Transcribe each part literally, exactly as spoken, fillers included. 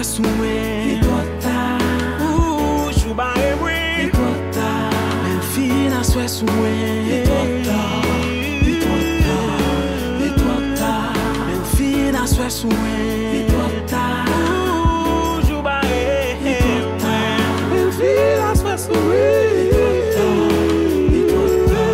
Sou mwen. Li twò ta. Ou jou bare mwen. Li twò ta. Bèl fi, n a swè sou mwen. Li twò ta. Li twò ta. Li twò ta. Bèl fi, n a swè sou mwen. Li twò ta. Ou jou bare mwen. Li twò ta. Bèl fi, n a swè sou mwen. Li twò ta. Li twò ta.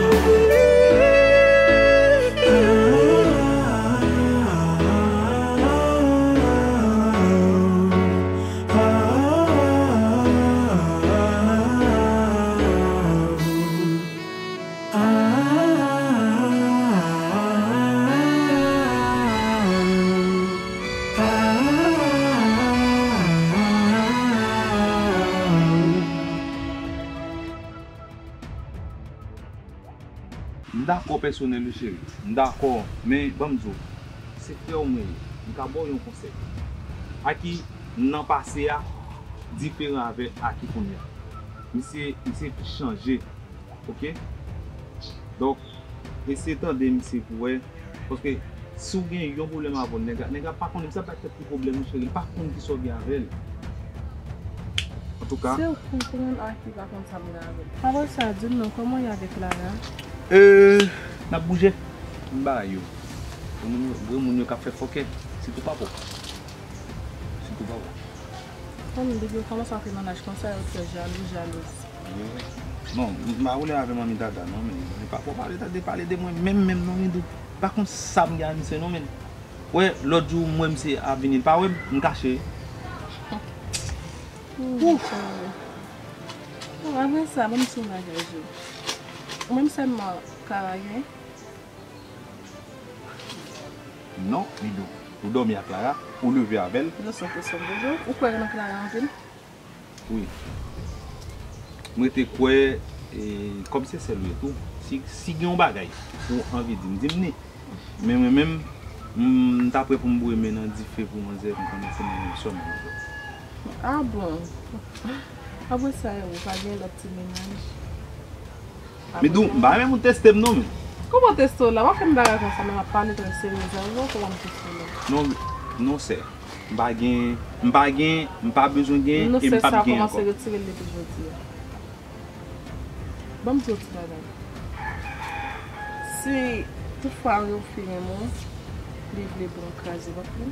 M dakò pèsonèl wi cheri, m dakò, men ban m di w, se frè w mwen ye, m ka ba w yon konsèy. Aki nan pase a diferan avè Aki kounye a. Misye, misye chanje, oke? Donk, eseye tande misye pou wè, paske si w gen yon pwoblèm avè l, nèg la, nèg la pa konnen, misye ap bay tèt li pwoblèm wi cheri, li pa konn kisa w gen avè l. Antouka. Se w konprann Aki pa konn sa m gen avè l. Apre sa, di m non, kòman w ye avèk Clara? Euh, n ap bouje. M bagay yo. Granmoun yo, granmoun yo k ap fè fòkè. Sitou papa w. Sitou papa w. Fanmi Doudou kòmanse ap fè mennaj konsa, yo trè jalou, jalouz. Bon, m pa vle avè manmi Dada non, men, men papa w pa vle tande pale de mwen menm, menm non, Midou. Pa konn sa m gen ak misye non, men. Wè, lòt jou, m wè misye ap vini, l pa wè m, m kache. Ouf. Bon, apre sa, ban m di w yon bagay, Jo. Ou menm sèlman Clara gen? Non, Midou. Ou dòmi ak Clara, ou leve avè l. Inosan kèsyon pou Jo. Ou kwè nan Clara anpil? Wi. Mwen te kwè, e, kòm se sèl ou ye tou, si, si gen yon bagay ou anvi di m, di m li. Men mwen menm, m, m ta prè pou m boure men nan dife pou manzè, m konnen se mwen menm sèlman m fè. Ah bon? Apre sa, ou pa gen lòt ti mennaj? Midou, m pa renmen moun teste m non, men. Kòman teste w la? W ap fè m bagay konsa, men m ap pale trè seryezman avè w, kòman m teste w la? Non, non, sè. M pa gen, m pa gen, m pa bezwen gen, e m p ap gen ankò. Non, sè, sa kòmanse retire l depi jodi a. Ban m di w ti bagay. Si toutfwa yon fi renmen w, li vle pran w kraze, w ap pran?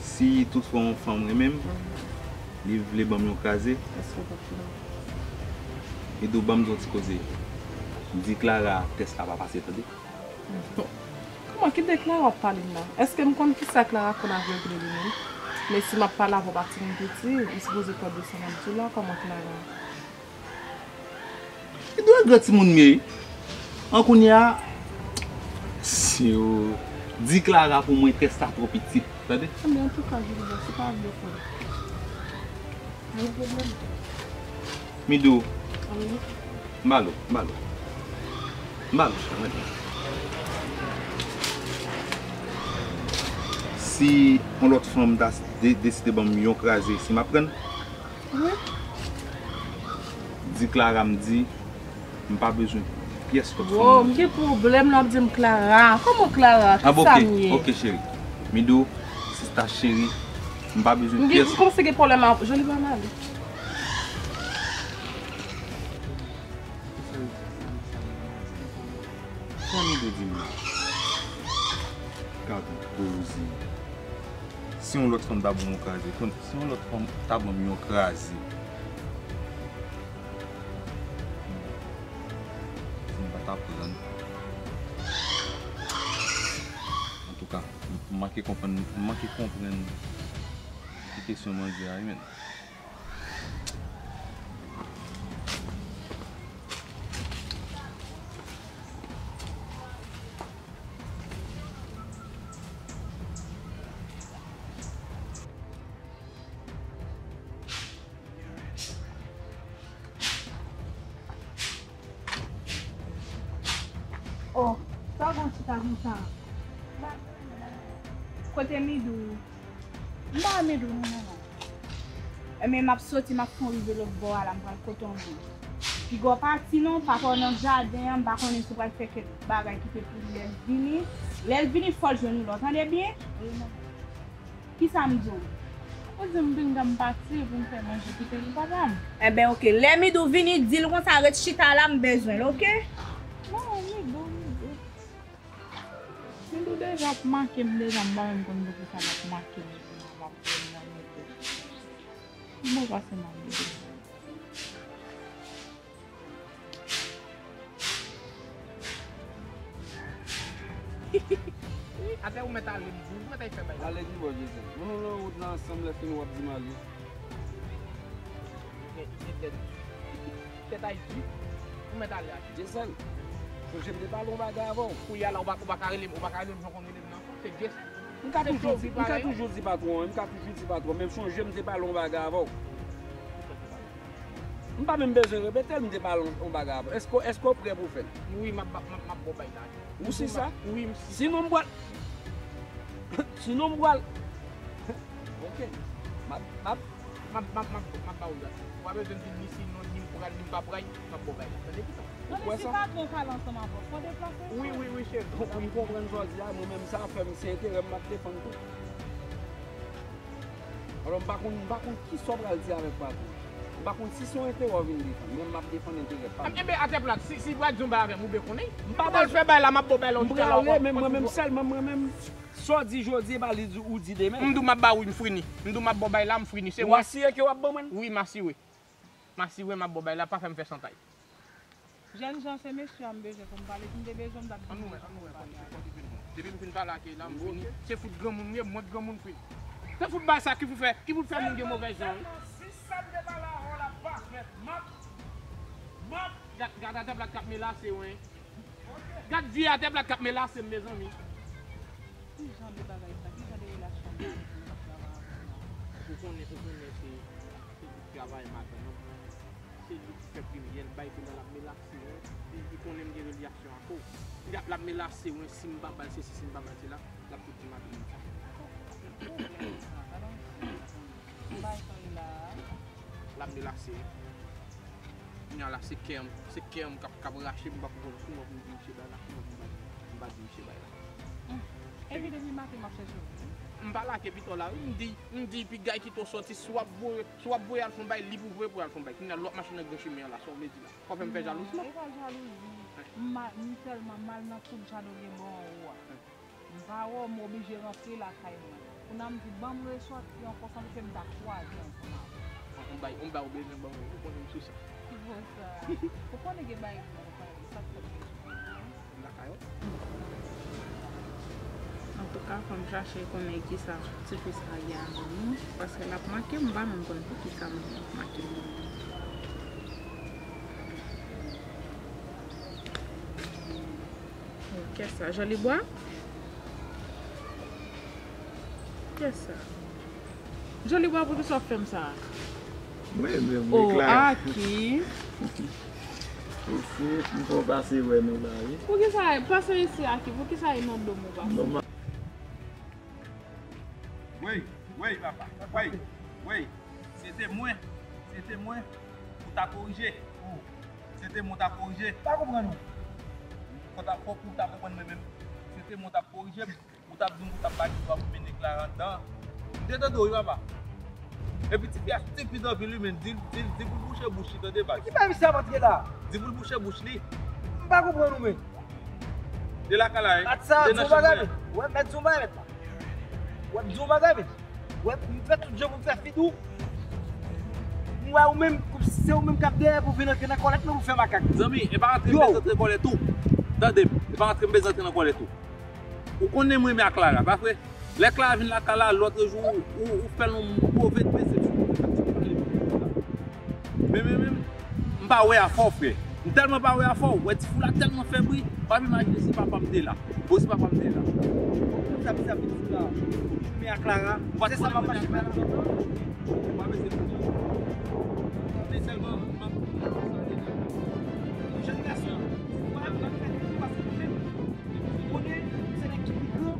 Si toutfwa yon fanm renmen m, li vle ban m yon kraze. Èske w p ap pran? Midou, ban m di w yon ti koze. Di Clara tès la pa pase, tande. Kòman, ki de Clara w ap pale m la? Èske m konn kisa Clara konn avègle li menm? Men si m ap pale avè w pa timoun piti, ou sipoze tande sa m ap di w la, kòman Clara? Li dwe gran timoun m ye wi. An kounye a, si w di Clara pou mwen, tès la twò pitit, tande? Enben, antouka, Joliba, se pa vle fè. Gen pwoblèm. Midou. Wi. M ba l ou, m ba l ou. M ba l ou, chan, rete. Si yon lòt fanm ta de-, deside ban m yon kraze, si m ap pran l? Wi. Di Clara m di, m pa bezwen pyès lòt fanm. Wow, m gen pwoblèm, l ap di m Clara. Kòman Clara? Kisa m ye? Ah, bon, ok, ok, cheri. Midou, sista cheri, m pa bezwen pyès. M gen, m kòmanse gen pwoblèm ak Joliba, m ale. Sa Midou di m la? Gad yon koze. Si yon lòt fanm ta ban m yon kraze, konn, si yon lòt fanm ta ban m yon kraze, si m pa ta pran. Antouka, m manke konprann, m manke konprann ti kesyon manzè a wi, men. Oh, sa w gen chita konsa? Kote Midou? M pa wè Midou non, non, non. Ebyen, m ap soti, m ap fon rive lòt bò a la, m pral kote w menm. Piga w pati non, papa w nan jaden an, m pa konnen si w pral fè kèk bagay kite pou li lè l vini. Lè l vini, fò l jwenn ou la, w tande byen? Wi, manman. Kisa m di w? Ou di m pinga m pati pou m fè manje kite l pou papa m. Enben, oke. Lè Midou vini, di l konsa, ret chita la, m bezwen l, oke? Non, Midou, Midou. Midou deja ap make m deja, m pa menm konn poukisa l ap make m, Midou, l ap pran m nan Midou. M bon pase nan Midou. Atè ou mèt ale, m di w, ou mèt al fè bagay. Ale ki bò, Jezèl? Nou, nou nan wout la ansanm, lè fini w ap di m ale. Ou gen, ou gen tèt, tèt Ayiti, ou mèt ale a. Jezèl, sonje m te pale yon bagay avè w. Kounye a la, ou pa, ou pa ka rele m, ou pa ka rele m jan w konn rele m nan. Se Jezèl. M ka toujou di, m ka toujou di patwon an, m ka toujou di patwon, men sonje m te pale yon bagay avè w. M pa menm bezwen repete l, m te pale yon, yon bagay avè w. Èske, èske w prè pou fè l? Wi, m ap, m ap, m ap ba w bay la. Ou si sa? Wi, m si sa. Sinon m pral, sinon m pral, oke. M ap, m ap, M ap, m ap, m ap, m ap ba w dat. Ou pa bezwen di m ni si non, ni m pral, ni m pa pral, m ap ba w bay la. Tande, kite. Tande, si patwon pale ansanm avè w, fò w deplase. Wi, wi, wi, cheri. Ou, ou konprann sa w di a, mwen menm sa fè m se enterè m m ap defann tou. Alò, m pa konn, m pa konn kisa w pral di avèk patwon. M pa konn si se yon enterè w vin defann, men m ap defann enterè pa m. Enben, atè plat, si, si w pral di yon bagay avè m, ou byen konnen. M pa pral fè bay la, m ap ba w bay la, ou di la, ou pral, men mwen menm sèlman, mwen menm, sa w di jodi, e pa li di, ou di demen. M di w m ap ba w, m fini. M di w m ap ba w bay la, m fini. Se ou asire ke w ap ban mwen l? Wi, m asire. M asire m ap ba w bay la, pa fè m fè chantay. Jènjan, se mesye a m bezwen pou m pale. Si m te bezwen w, m t ap di. Ann nou wè, ann nou wè, kòm se kòm vin bon. Depi m fin pale ak Keyla, m fini. Se fout granmoun li ye, mwen granmoun fini. Se fout bay sa ki pou fè, ki pou fè moun gen movèz jan, wi. Si sa m te pale avè w la pa fèt, m ap, m ap. Gad, gad atè plat k ap melase, wi. Gad vye atè plat k ap melase m, mezanmi. Ki jan de bagay sa? Ki jan de relasyon sa pou nou ap travay ansanm la? Ou konnen, ou konnen se, se li k travay madanm nan. Se li k fè pliryèl bay kounye a l ap melase, wi. Li, li konnen m gen relasyon ak ou. Li ap, l ap melase, wi, si m pa ba l sesi, si m pa ba l sela, l ap toujou di madanm nan sa. Ki pwoblèm sa? Gade yon ti bagay sa ye la. L ap melase. Kounye a la, se kè m, se kè m k ap, k ap rache m, m pa konprann kouman pou m di misye bay la, kouman pou m pa, m pa di misye bay la. Epi depi maten m ap chèche w. M pa lage pito la, wi, m di, m di, pi gay kite w sòti, si w ap voye, si w ap voye al fè yon bay, li pou voye pou al fè yon bay. Kounye a, lè w ap mache nan gran chimen an la, sa w vle di la? W ap fè m fè jalouzi la? Non, e pa jalouzi. M ma-, m tèlman mal nan tout jan de gen bon an ou a. M pa wè w, m oblije rantre lakay mwen. Kounye a m di, ban m resòti ankò, sanble ke m ta kwaze ansanm avè w. Yon bay, yon bay ou bezwen ban mwen, ou konnen m sou sa. Ki bò sa? Ou konnen gen bay pou mwen, sa k fè m bezwen lakay ou. Antouka, fò m chache konnen kisa tifi sa gen avè m, wi, paske l ap make m, m pa menm konn poukisa m ap make m. Kiyès sa? Jolibwa? Kiyès sa? Jolibwa, poukisa w ap fè m sa? Mwen menm, wi, Clara. Aki. Isi, m fè w pase wè nou la, wi. Poukisa, pase isi, Aki? Poukisa e nan do m ou pase? Nòmal. Wey, wey, papa, wey, wey. Se te mwen, se te mwen, ou ta korije. Se te mwen, ou ta korije. Pa konprann ou. Fò ta, fò pou ta konprann mwen menm. Se te mwen, ou ta korije m. Ou t ap di m ou t ap bay dwa pou mennen Clara anndan. M te tande w wi papa. Epi tifi a stipid anpil wi, men di l, di l, di l pou l bouche bouch li tande baz. Ki bagay misye ap antre la? Di pou l bouche bouch li. M pa konprann ou men. De lakay la wi. At sa, di yon bagay men. Wè, mèt di yon bagay mèt la. Wè, di yon bagay men. Wè, m fè tout jan pou m fè fidou. M wè ou menm, se ou menm k ap dèyè pou vin antre nan kòlèt mwen pou fè makak. Zanmi, e pa rantre m bezwen antre nan kòlèt ou. Tande m, e pa rantre m bezwen antre nan kòlèt ou. Ou konnen m renmen ak Clara, pa vre? Lè Clara vin lakay la, lòt jou, ou, ou fè l yon move desepsyon. Men, men, men, m pa wè afè w, frè. M tèlman pa wè afè w. Wè, ti fou la tèlman fè bri. W ap imajine si papa m te la. Bon, si papa m te la. Sa, sa, sa, sa, sa, men ak Clara, se sa m ap mache fè la. Ou pa bezwen di. Men sèlman, m ap, jèn gason, ou pa ap fè tout paske ou menm. Ou konnen, se nèg ki pi gran.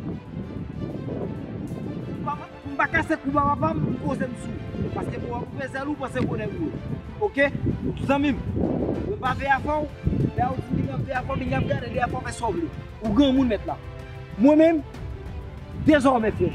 Ou pa, m pa kase kou ba papa m, m poze m sou ou. Paske pou w ap koupe zèl ou, panse gwo nèg ou ye. Oke? Ou tout zanmi m. Mwen pa veye afè w. Lè w di nèg ap veye afè w, nèg ap gade, li ap fè w fè sa w vle. Ou granmoun mèt la. Mwen menm, dezòmè frè m.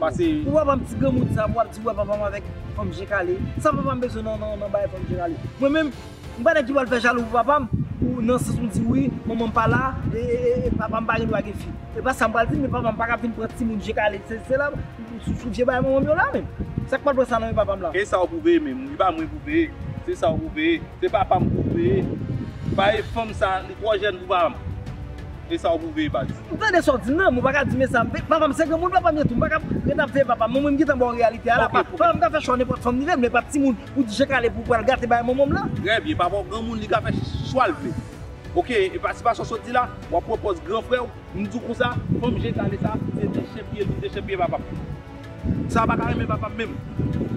Pase. Pou papa m ti granmoun sa, pou w ap di w wè papa m avèk fanm je kale. Sa papa m bezwen nan, nan, nan bagay fanm je kale? Mwen menm, m pa nèg ki pral fè jalou pou papa m, pou nan sans m di wi, manman m pa la, e, e, e, e papa m pa gen dwa gen fi. E pa sa m pral di, men papa m pa ka vin pran timoun je kale. Se, se la, sou, sou vye bagay manman m yo la menm. Sa k pral pran sa nan men papa m la? E sa w pou veye menm, li pa mwen pou veye. Se sa w pou veye. Se papa m pou veye. Paske fanm sa, li twò jèn pou papa m. E sa w pou veye, baz. M tande sa w di m nan, mwen pa ka di men sa. Papa m se granmoun, papa m ye tou. M pa ka ret ap veye papa m. Mwen, mwen, m gentan ba w reyalite a la. Ok, pa, ok. Papa m ka fè chwa nenpòt fanm li vle, men pa timoun pou di je kale pou pral gate bagay manman m la. Trè byen, papa w granmoun, li ka fè chwa l vle. Ok, e pa, se pa sa w sot di la, w ap pran pòz gran frè w, m di w konsa, fanm je kale sa, se dechen pye li, dechen pye papa m. Sa pa ka renmen papa m menm.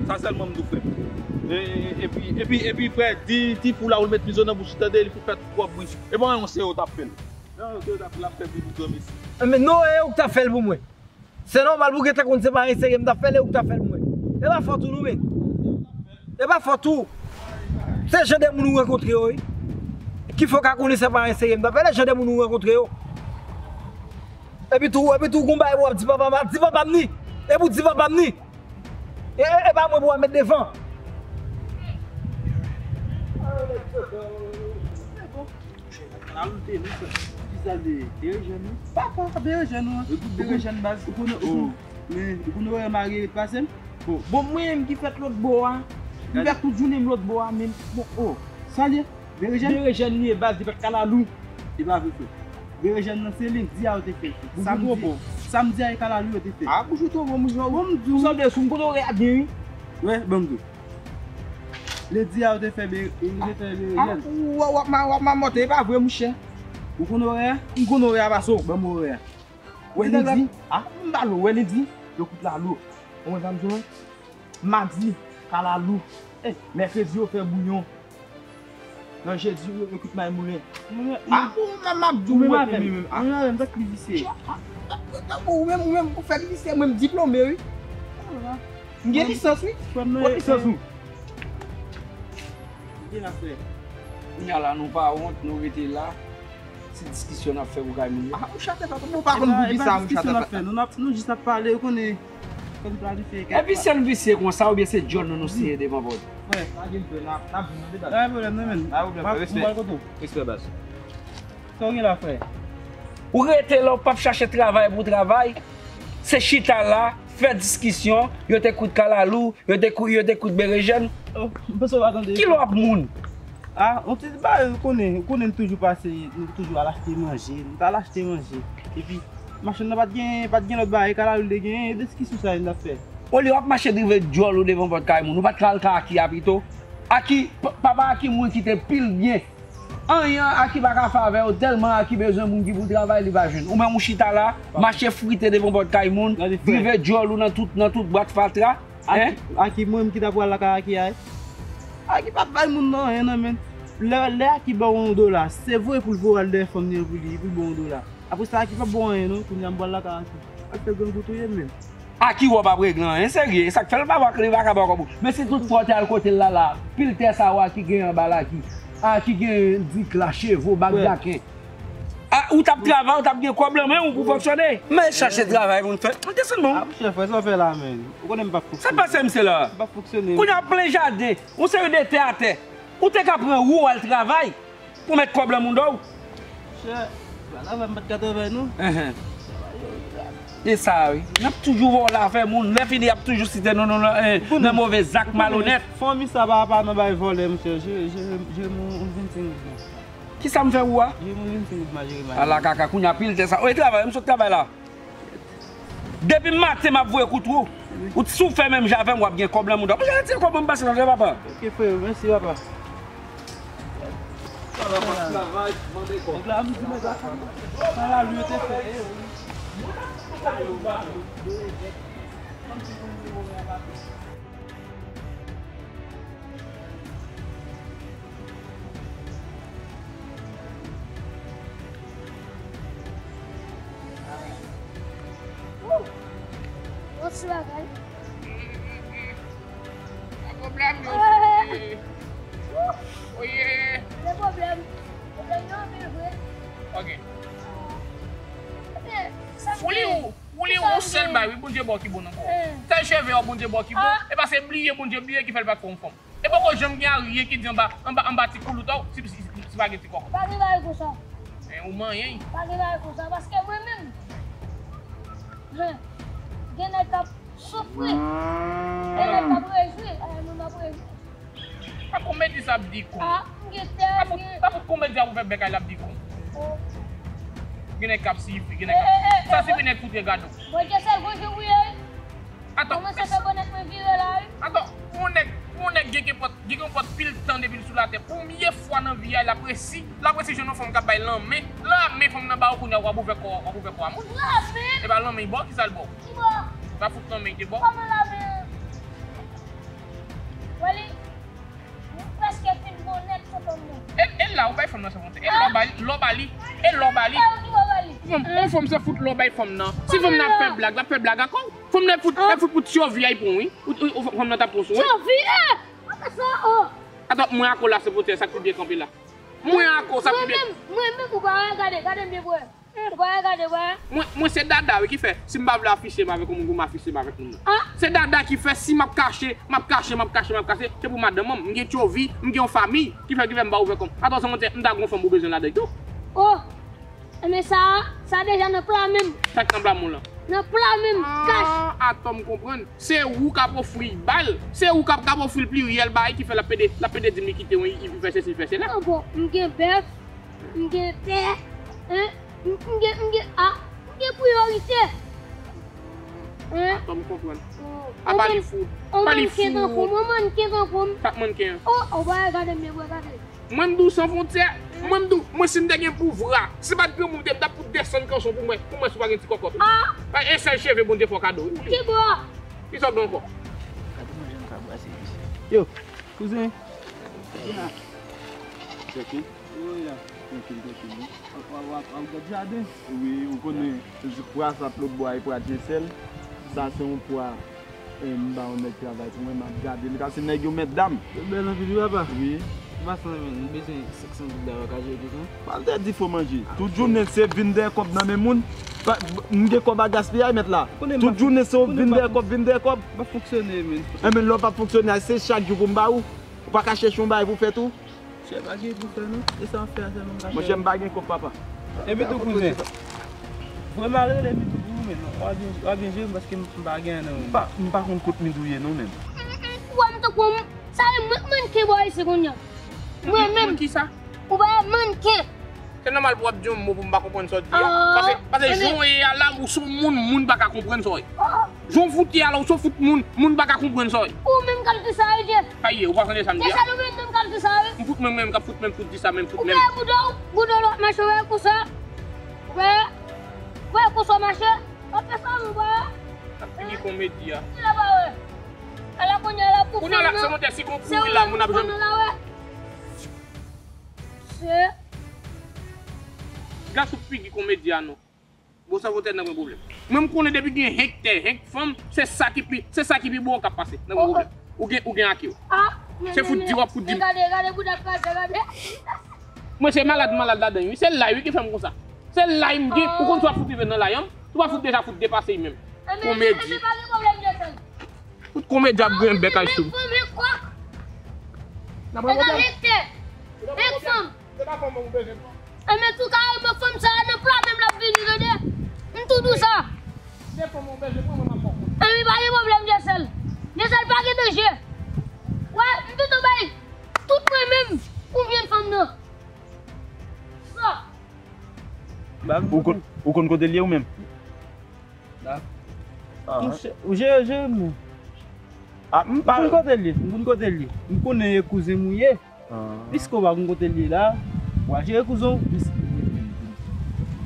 Sa sèlman m di w, frè m. E, e, epi, epi, epi, frè, di ti fou la ou l met mizo nan bouch li, tande, li fout fè twòp bri. E bon, se yo t ap fè l. Non, se yo t ap fè l, ap fè bri pou granmesi. Men non, e ou k t ap fè l pou mwen. Se nòmal pou w gentan konn se pa enserye m t ap fè l, e ou k t ap fè l pou mwen. E pa fòt ou non, men. E pa fòt ou. Se jan de moun ou rankontre yo, wi. Ki fè w ka konnen se pa enserye m t ap fè l, e jan de moun ou rankontre yo. Epi tou, epi tou, gon bagay pou w ap di papa m, di papa m ni. E pou di papa m ni. E, e, e pa mwen pou w ap met devan. Kalalou te non, frè. Ki sa l te ye? Berejèn, wi. Papa, berejèn, wi. Epi berejèn, baz. Ou konnen, ou konnen, men, ou konnen orè m a reyèt pase m? Bon, bon, mwen menm ki fèt lòt bò a. M fèt tout jounen m lòt bò a, men, bon, oh. Sa l ye? Berejèn? Berejèn li ye, baz, li fèt kalalou. E pa vre, frè. Berejèn nan se lendi a yo te fè l. Samdi, samdi a e kalalou yo te fè. A, bouch ou twò bon, bouch ou twò bon. Bon, m di w. Ou sanble sou m kote orè a byen, wi. Wè, ban m di w. Lendi a yo te fè be-, yo te fè berejèn. A, w ap, w ap, w ap mamòte, e pa vre, mouchè. Ou konn orè a? M konn orè a pase w, ban m orè a. Wè lendi, a, m ba l, wè lendi, yo kout lalo. Ou konn sa m di w? Madi, kalalou. Eh, mèkredi, yo fè bouyon. Nan Jezi, yo, yo kit may moulen. Moulen, a, bon, m ap di w, mwen menm, mwen menm, a. Moulen avè m, tank li visye. Tankou ou menm, ou menm, ou fèk visye, mwen m diplome, wi. M gen lisans, wi. Kot lisans ou? Gen afè. Kounya la, nou pa wont, nou rete la. Se diskisyon n ap fè pou kay moun yo. A, ou chate, papa, bon, ou pa konn pou kisa, ou chate, papa. Nou, n ap, nou jis ap pale, ou konnen. Fò n planifye kèk. Epi se n visye konsa oubyen se djòl nou nou siye devan pòt? Frè, pa gen djòl, n ap, n ap vin nan deba. Pa gen pwoblèm, non, menn. Pa gen pwoblèm, frè, respè. Mwen kote w. Respè, baz. Sa w gen la, frè? Ou rete la, ou p ap chache travay pou travay. Se chita la, fè diskisyon, yo te kout kalalou, yo te kout, yo te kout berejèn. Oh, m panse w pa tande. Ki lè w ap moun? A, yon ti bagay, ou konnen, ou konnen nou toujou pase, nou toujou al achte manje, nou t al achte manje. Epi, machann nan pa t gen, pa t gen lòt bagay, kalalou l te gen, e diskisyon sa yo n t ap fè. Olye w ap mache drive djòl ou devan pòt kay moun, ou pa t ka al kay Aki a pito? Aki, p-, papa Aki mouri kite pil byen. Anyen Aki pa ka fè avè yo, tèlman Aki bezwen moun ki pou travay, li pa jwenn. Ou menm ou chita la, mache frite devan pòt kay moun, drive djòl ou nan tout, nan tout bwat fatra. Aki, Aki, mwen menm ki ta pral lakay Aki a, wi. Aki p ap bay moun nan anyen nan men. Lè, lè Aki ba w yon dola, se vre pou l voye al dèyè fanm li an pou li, pou l ba w yon dola. Apre sa, Aki p ap ba w anyen non, kounye a m pral lakay Aki. Ak fè grangou tou ye menm. Aki wè w p ap regle anyen serye, e sa k fè l pa ba w, li pa ka ba w kòb ou. Men si tout fwa w te al kote l la la, pil tè sa yo Aki gen anba l Aki. Aki gen dik la, cheve w, bak daken. A, ou t ap travay, ou t ap gen kòb nan men w pou fonksyone. Men chache travay pou n fè. Desann non. A, monchè, frè, sa w fè la, menn? Ou konnen m p ap fonksyone. Sa k pase misye la? M p ap fonksyone. Kounye a w ap plen jaden, yon seri de tè atè. Ou te ka pran wou al travay pou w met kòb nan mouda w. Monchè, pa travay, m pa t ka travay, non. Enhen. E sa, wi. N ap toujou vòlò avè moun. Lè fini, y ap toujou site nou, nou, nou, eh, nan move zak malonèt. Fanmi sa pa, pa nan bay vòlè, monchè. Je, je, je, moun vennsenk goud. Kisa m fè ou a? Jere moun vennsenk goud, m a jere mal. Ala kaka, kounye a pil tè sa. Oye, travay, m sot travay la. Depi maten, m ap voye kout wou. Ou t soufè menm jan avè m, w ap gen kòb nan mouda w. Mwen jan retire kòb mwen, m pase nan papa. Ok, frè, mèsi, papa. Travay, mande kòb. Nèg la, m di, nèg la, sa la, li te fè. Wou! Yon ti bagay. Pa pwoblèm, yo. Oye. Oye. Se pwoblèm. Pwoblèm yo anpil vre. Ok. Ebyen, sa m Wouli, gen. Ou li yon sèl bay, wi, Bondye ba w ki bon nan kò w. Sèl cheve w, Bondye ba w ki bon. E pa se bliye Bondye bliye ki fè l pa t fè yon fanm. E poko janm gen aryen ki di anba, anba, anba ti koulout ou, si, si, si, si pa gen ti kòkòt. Pa gen bagay konsa. Men ou manyen. Pa gen bagay konsa, paske mwen menm, jen, gen nèg k ap soufri. Gen nèg k ap rejwi, e mwen m ap rejwi. Pa komedi sa ap di kon. Ah, m gen tè, pa pou, m gen pa pou komedi a ouvè bèk a l ap di kon. Oh. Gen nèg k ap sifi, gen nèg k ap, eh, eh, eh, sa sifi nèg fout regade w. Bondye sèl gon jou wi, wi. Atann, kòmanse fè bonèt mwen vire la, wi. Atann, yon nèg, yon nèg gen, gen pòt, gen, gen pòt pil tan depi l sou latè. Premye fwa nan vi a, l ap resi, l ap resi jwenn yon fanm k ap bay lanmen. Lanmen fanm nan ba w kounye a, w ap ouvè kò, w ap ouvè kò a moun. Lanmen? E pa lanmen, bò, kisa l ba w? Ki bò? Pa fout lanmen, te bò. Kòman lanmen? Wè li, li prèske fin bon nèt sou fanm nan. E, e la, ou bay fanm nan san fwontyè. E lò ba li, lò ba li, e lò ba li. E ou ki lò ba li? Fanm, yon fanm se fout lò bay fanm nan. Si fanm nan ap fè blag, l ap fè blag ankò. Fanm nan fout, e fout pou tchovi a, li pran, wi. Ou, ou, ou, fanm nan t ap pran sou, wi. Tchovi, e! Apa sa, o! Atann, mwen ak ou la, se pou tè sa k pi byen kanpe la. Mwen ak ou, sa pi byen. Mwen menm, mwen menm, ou pa wè, gade, gade m byen pou wè. Ou pa wè, gade, wè. Mwen, mwen se dada, wi, ki fè, si m pa vle afiche m avèk yon moun, pou m afiche m avèk moun nan. Ah. Se dada ki fè, si m ap kache, m ap kache, m ap kache, m ap kache, se pou madanm mwen, m gen tchovi, m gen yon fanmi, ki fè, ki fè m pa ouvè kò m. Atann, se mwen, m ta gen yon fanm ou bezwen ladan tou. Oh. Enben sa, sa deja nan pla menm. Sa k nan pla moun lan? Nan pla menm, kach. Ah, atann m konprann. Se ou k ap ofri l ba l. Se ou k ap, k ap ofri l pliryèl bagay ki fè l ap pede, l ap pede di m li kite w, li fè sesi, li fè sela. Non, bon, m gen bèf, m gen tè, en, m, m gen, m gen, a, m gen priyorite. En? Atann m konprann. Oh, apa li fout? Apa li fout? Yon mannken tankou m, yon mannken tankou m. Sa k mannken an? Oh, oh, w pa gade m byen, w pa gade. Mwen m di w san fwontyè. Mwen m di w, mwen si m te gen pouvwa, si pa t granmoun m te, m t ap fout desann kanson pou mwen, pou mwen si w pa gen ti kòkòt ou. Ah. Pa gen sèl cheve Bondye fè w kado, wi. Ki bò? Kisa w gen ankò? Gade mwen jan m ka brase misye. Yo, kouzen. Kouzen. Trankil? Wi, la. Trankil, trankil, wi. W ap, w ap, w ap gad jaden? Wi, ou konnen, pwa sa p lòt bò a, e pwa dyesèl. Sa se yon pwa, e, m ba yon nèg travay pou mwen, m ap gade li, paske nèg yo mèt dam. Yo bèl anpil, wi, papa. Wi. Papa, san men, m bezwen senk san goud la, w ka jere pou sa? Pral te di fo manje. Tout jounen se vin dèyè kòb nan men moun. Pa, m gen kòb a gaspiyay, mèt la. Tout jounen se vin dèyè kòb, vin dèyè kòb. M ap fonksyone, men. Enben, lè w p ap fonksyone, se chak jou pou m ba ou. Ou pa ka chèche yon bagay pou fè tou? Chè, pa gen pou fè non. E sa w ap fè a sèlman m ka fè. Monchè, m pa gen kòb, papa. Epi tou, kouzen. Vrèman rele Midou pou ou, men non. W a byen, w a byen jere m paske m, m pa gen anyen nan men m. M pa, m pa konn kot Midou ye non, men. Ou wè m tankou yon, sa e mwen k mannken bò isi kounye a. Mwen menm. Mannken kisa? Ou pa wè mannken. Se nòmal pou w ap di yon mo pou m pa konprann sa w di a. Ah, paske, paske jan w ye a la, ou se yon moun, moun pa ka konprann sa w ye. Jan w fout ye a la, ou se yon fout moun, moun pa ka konprann sa w ye. Ou menm k ap di sa, wi, Dye. Sa ye, ou pa tande sa m di a? Dye sèl ou menm k ap di sa, wi. M fout mwen menm k ap fout menm fout di sa, menm fout menm. Ou wè boudon, boudon lòt mache, wè konsa. Wè, wè konsa mache. Wè fè sa, ou wè. Ap fini komedi a. Ki la pa wè. Ala kounye a la pou fanm nan. Kounye a la, se montè si gon kouri la, moun ap janm. Se. Gad sou figi komedi a non. Bon, sa votè nan gen pwoblèm. Mwen m konnen depi gen henk tè, henk fanm, se sa ki pi, se sa ki pi bon k ap pase nan gen pwoblèm. Ou gen, ou gen ake w. Se fout di w ap fout di m. Gade, gade bouda kraze, gade. Mwen se malad, malad ladan wi. Se lay wi ki fè m konsa. Se lay m gen, ou konn si w ap fout rive nan lay an, ou pa fout deja fout depase wi menm. Komedi. Fout komedi ap grenn bèk ay sou. N ap pran pwoblèm. Se pa fanm ou bezwen pran. Enben tou ka remen fanm sa a nan pla menm l ap vini, tande. M tou di w sa. Se fanm ou bezwen pran, mwen m ap pran. Enben pa gen pwoblèm, Dyesèl. Dyesèl pa gen danje. Wè, m pito bay tout mwen menm pou m jwenn fanm nan. Sa. Ou konn, ou konn kote l ye ou menm? Monchè, ou jere, jere m non. M konn kote l ye, m konn kote l ye. M konnen e kouzen m ou ye. Piske w pa konn kote l ye la, w a jere kouzen w.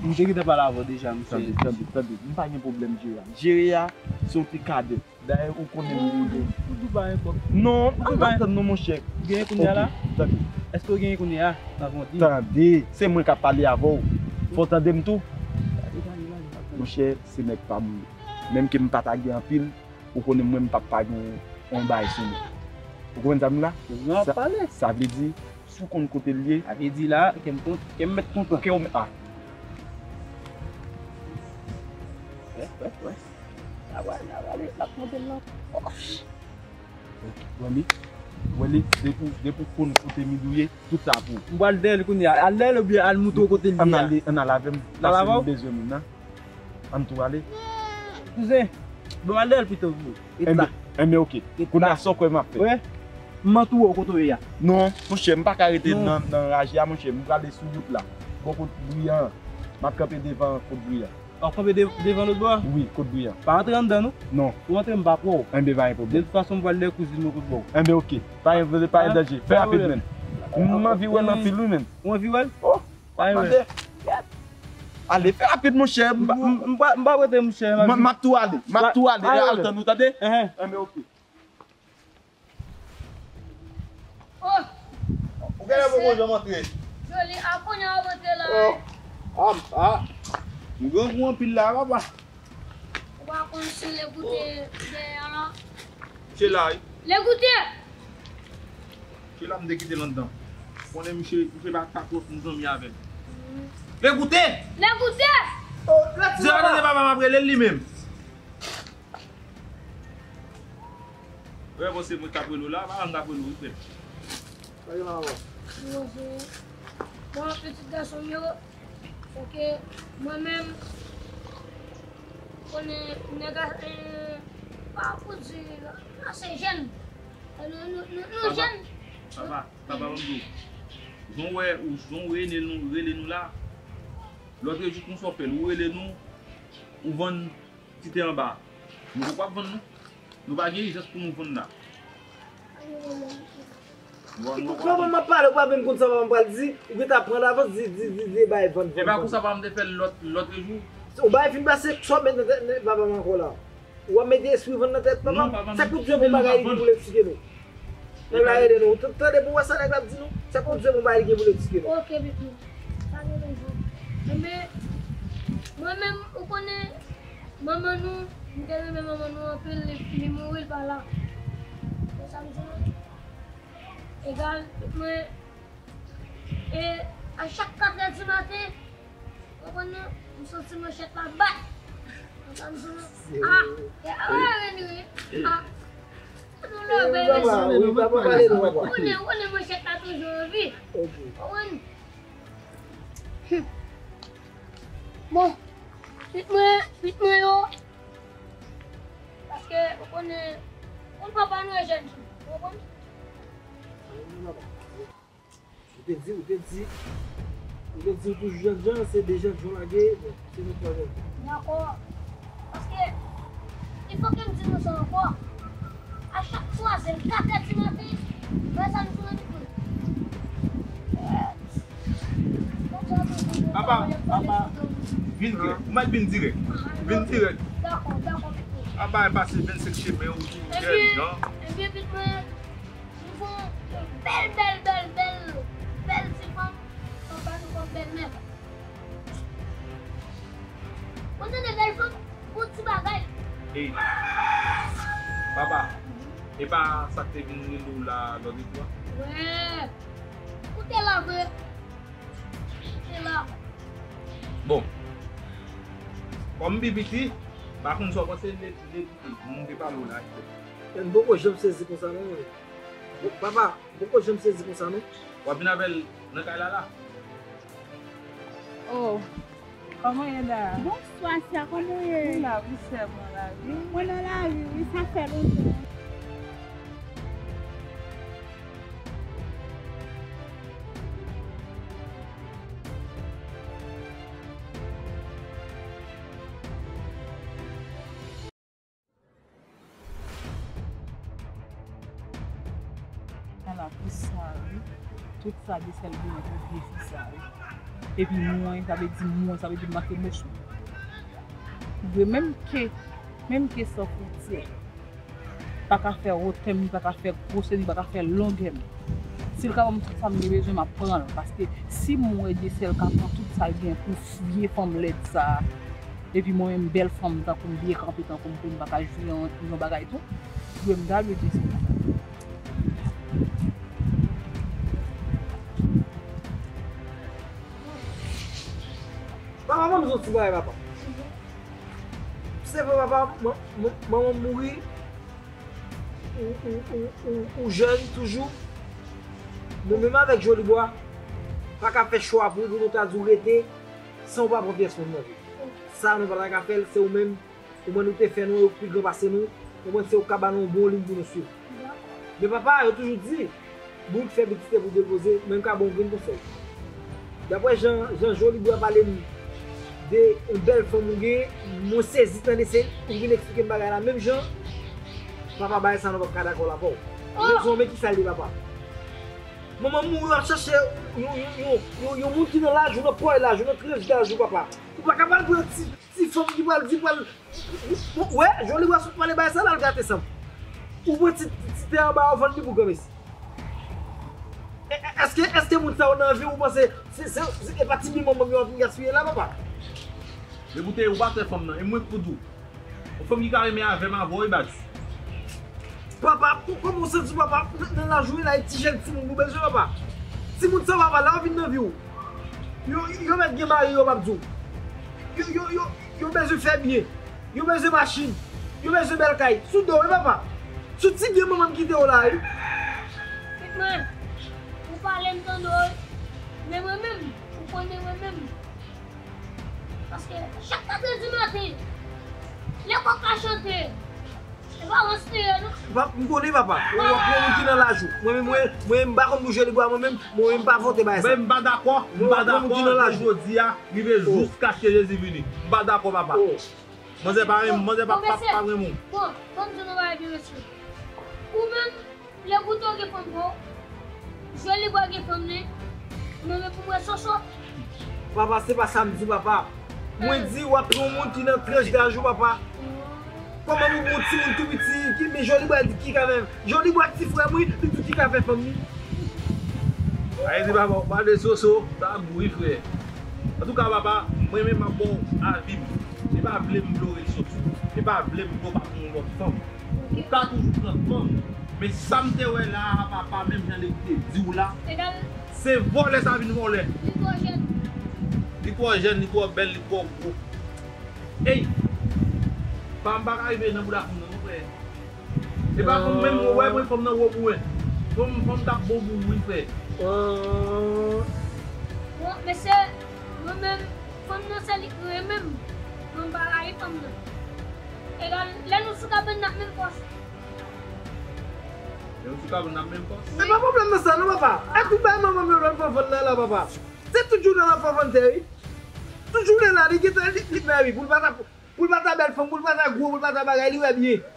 M te gentan pale avè w deja, monchè. Tande, tande, tande. M pa gen pwoblèm jere a. Jere a, se yon ti kadè. Dayè, ou konnen m rive. Ou tou pa gen kòb. Non, m ap tann non, monchè. Ou genyen kounye a la? Ok, tande. Èske w genyen kounye a? N ap di. Tande, se mwen k ap pale avè w. Fò w tande m tou. Monchè, se nèg pa m ou ye. Menm ke m pa ta gen anpil, ou konnen mwen m p ap pa gen yon bagay sou mwen. Ou konprann sa m di la? Sa, sa vle di, si w konn kote l ye. Sa vle di la, kè m kon-, kè m mèt kontan. Kè w mèt, a. Wè, wè, wè. Sa pral, sa prale, l ap monte l nan pòch. Wè li, wè li, depi, depi w konn kote Midou ye, tout sa pou ou. M pral dèyè l kounye a. Al dèyè l oubyen al montre w kote l ye a. Ann ale, ann al avè m. N al avè w? Paske m bezwen moun nan. Ann tou ale. Kouzen, bon, m al dèyè l pito pou ou. Ret la. Enben, enben, oke. Kounye a, sa w kwè m ap fè? Wè, m antoure w kote w ye a. Non, monchè, m pa ka rete nan, nan raje a, monchè. M prale sou wout la. Bò kot Briyan an. M ap kanpe devan kot Briyan. W ap kanpe de-, devan lòt bò a? Wi, kot Briyan. Pa antre anndan, non. Non. Si w antre, m p ap wè w. Enben, pa gen pwoblèm. De tout fason, m pral dèyè kouzin mwen kot bò. Enben, oke. Pa gen, pa gen danje. Fè rapid, menn. M anvi wè l anpil, wi, menn. Ou anvi wè l? Oh, pa gen pwoblèm. Ale, fè rapid, monchè. M pa, m, m pa, m pa rete, monchè. M, m ap tou ale. M ap tou ale. Al tann ou, tande? Enben, oke. Oh! Ou genlè poko janm antre. Joli, a kounye a w ap antre la. Oh! Ah, ah. M grangou anpil la, papa. Ou pa konn si Legoute dèyè a la? Misye la, wi. Legoute! Misye la, m te kite l anndan. Konnen misye, misye pa ka twòp m zanmi avè l. Legoute! Legoute! Oh, Legoute! Papa m ap rele l li menm. Wè, bon, se mwen k ap rele w la, pa m k ap rele w, wi, frè m. Sa gen la, papa? Bonjou. Bon, pitit gason m yo, fòk mwen menm, konnen nèg a, eh, pa pou di, ase jèn. Nou, nou, nou, nou jèn. Papa, papa, ban m di w. Jan w wè, ou, jan w rele nou, rele nou la, lòt jou konsa w fè l, ou rele nou, ou vann ti tè anba a. Nou poko ap vann, non. Nou pa gen ijans pou nou vann la. Kòman m ap pale, ou pa menm konn sa m pral di, ou gentan pran davans, di, di, di, di, bay vann, vann, vann. E pa konsa papa m te fè l lòt, lòt jou. Ou bay fin pase, sa w met nan tèt papa m ankò la. Ou ap mete espri vann nan tèt papa m? Sa k pou di yon bon bagay pou l eksplike nou. Nèg la ede nou. Ou t-, tande pou wè sa nèg la ap di nou? Se pou Dye pou bagay li gen pou l eksplike nou. Ok, Petro. Pa gen bezwen. Enben, mwen menm, ou konnen, manman nou, m te renmen manman nou anpil, li, li mouri, l pa la. Konsa m di nou. Egal, mwen, e a chak katrè di maten, ou konprann non, m santi manchèt la bat. Konsa m di nou, a, e a, a, anyway, a, nou love, ou konnen, ou konnen manchèt la toujou anvi. Ou konprann? Bon, pit mwen, pit mwen yo, paske ou konnen, ou papa nou e jèn fi, ou konprann? Ou te di, ou te di, ou te di ou toujou jènjan, se de jènjan w lage, bon, se nou twa jènjan. Dakò. Paske, il faut que m di nou sa ankò. A chak twazè, katè di maten, mwen sa m sou annik mwen. Papa, papa, vin dirèk. Ou mèt vin dirèk. Vin dirèk. Dakò, dakò, Petro. Papa, e pase vennsenk chemen, ou toujou jènjan. Ebyen, ebyen, Petro, nou fè yon bèl, bèl, bèl, bèl, bèl ti fanm, papa nou kòm bèlmè. Ou tande bèl fanm, bon ti bagay. Ey, papa, e pa sa k te vin rele w la lòt jou a? Wè, ou te la vre. Ou te la. Bon, kòm m pi piti, m pa konn sa w panse, m te, m te kite, m te pale w la. M poko janm sezi konsa non, mwen. Papa, m poko janm sezi konsa non. W ap vin avè l nan kay la la? Oh, kòman w ye, Dara? Bonswa, Sia, kòman w ye? Mwen la wi, sè, mwen la wi. Mwen nan lari wi, sa fè lontan. Ala fi sa wi. Tout sa Dyesèl genyen pou vye fi sa wi. Epi mwen, sa vle di mwen, sa vle di m manke bouch mwen. Vre, menm ke, menm ke san fwontyè pa ka fè wotè m, li pa ka fè gwosè m, li pa ka fè longè m. Si l ka ban m tout sa m gen bezwen, m ap pran l. Paske si m wè Dyesèl ka pran tout sa l gen pou vye fanm lèd sa a, epi mwen menm bèl fanm tankou m byen kanpe tankou m pou m pa ka jwi yon, yon bagay tou, dwe m ta lwe Dyesèl sa. Papa, ban m di w ti bagay, papa. Se vre, papa, man-, man-, manman m mouri. Ou, ou, ou, ou, ou jèn toujou. Nou menm avèk Jolibwa, pa ka fè chwa pou, pou nou ta di w rete san w pa pran pyès moun nan vi w. Sa nou pa ta ka fè l, se ou menm, ou mwen nou te fè nou, yo pi gran pase nou, ou mwen se ou k ka ba nou yon bon liy pou nou swiv. Men papa, yo toujou di, bout fè pitit se pou depoze, men m ka ba w yon grenn konsèy. Daprè jan, jan Jolibwa pale m de yon bèl fanm ou gen, mwen sezi tande se ou vin eksplike m bagay la menm jan. Papa, bagay sa nou p ap ka dakò l avè w. Rezon, men kisa l ye, papa. Manman m mouri, w ap chache yon, yon, yon, yon, yon moun ki nan laj ou, nan pòy laj ou, nan tranch daj ou, papa. Ou pa ka pral pran ti, ti fanm ki pral di pral, ou wè, Jolibwa sot pale bagay sa la, l gate san m. Ou pran ti, ti tè anba a, ou vann li pou granmesi. E, e, èske, èske moun sa yo nan vi w, ou panse se, se, se, e pa ti byen manman m yo ap vin gaspiye la, papa? Depi w te, ou pa t fè fanm nan, e mwen k pou di w. Yon fanm ki ka renmen avè m avè w, e Badji. Papa, pou kòman w santi w, papa, nan, nan laj ou ye la, e ti jèn timoun ou bezwen, papa. Timoun sa yo, papa, lè yo vin nan vi w, yo, yo mèt gen mari, yo p ap di w. Yo, yo, yo, yo bezwen fè byen. Yo bezwen machin. Yo bezwen bèl kay. Sou do w, wi, papa. Sou ti byen manman m kite w la, wi. Pitit mwen, ou pale m tande w, wi. Men mwen menm, ou konnen mwen menm. Paske chak katrè di maten, lè kòk la chante, e pa rans li ye, non. Pa, m konnen, papa. Ou ap pran moun ki nan laj ou. Mwen menm, mwen, mwen, m pa konn bouje li bwa, mwen menm, mwen menm, m pa vote bagay sa. Men m pa dakò, m pa dakò, jodi a, rive jiskaske Jezi vini. M pa dakò, papa. Manzè pa renmen, manzè pa, pa, pa renmen w. Bon, ban m di w yon bagay byen, mesye. Ou menm, lè Gouto gen fanm pa w, Jolibwa gen fanm li, mwen men pou mwen Soso. Papa, se pa sa m di, papa. Mwen di w ap pran yon moun ki nan tranch daj ou, papa. Kòman pou yon timoun tou piti, ki, men Jolibwa di ki kanmenm? Jolibwa ti frè m, wi, li di Ki ka fè fanm li? Ayiti papa, w pale Soso, sa gou wi frè. Antouka papa, mwen menm m ap ba w avi m. Se pa vle m vle w ret Soso. Se pa vle m vle w pa pran yon lòt fanm. Ou ka toujou pran fanm. Men sa m te wè la a papa, menm jan nèg te di w la, se vòlè sa vin vòlè. Li twò jèn. Li twò jèn, li twò bèl, li twò gwo. Ey! Pa m pa ka rive nan bouda fanm nan non frè. E pa fanm menm mwen wè mwen fanm nan wo pou mwen. Fanm fanm t ap bon pou ou wi frè. Bon mesye, mwen menm fanm nan se li k renmen m. Mwen m pa rayi fanm nan. E lè lè nou sou kabann n ap menm fòs. Lè nou sou kabann n ap menm fòs. Se pa pwoblèm nan sa non papa. Ak tout bagay manman m yo lòt fanfan nan la papa. Se tout jounen l ap fanfan tè wi. Tout jounen la li gentan li li mè wi pou l pa ta pou l pa ta bèl fanm, pou l pa ta gwo, pou l pa ta bagay, li wè byen.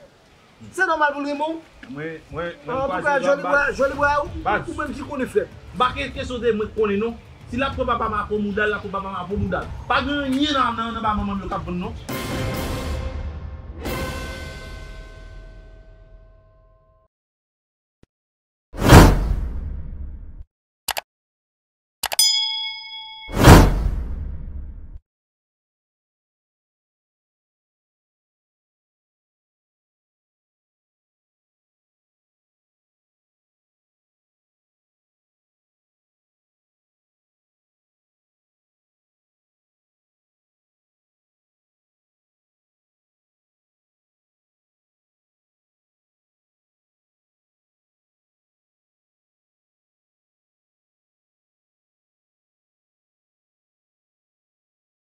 Se nòmal pou l renmen w. Mwen, mwen, mwen Antouka, joli bra, joli bra, ou menm ki konnen frè. M pa gen kesyon de mwen konnen non. Si l ap pran papa m a pran mouda l, l ap pran papa m a pran mouda l. Pa gen anyen nan nan nan ba manman m yo k ap vann non.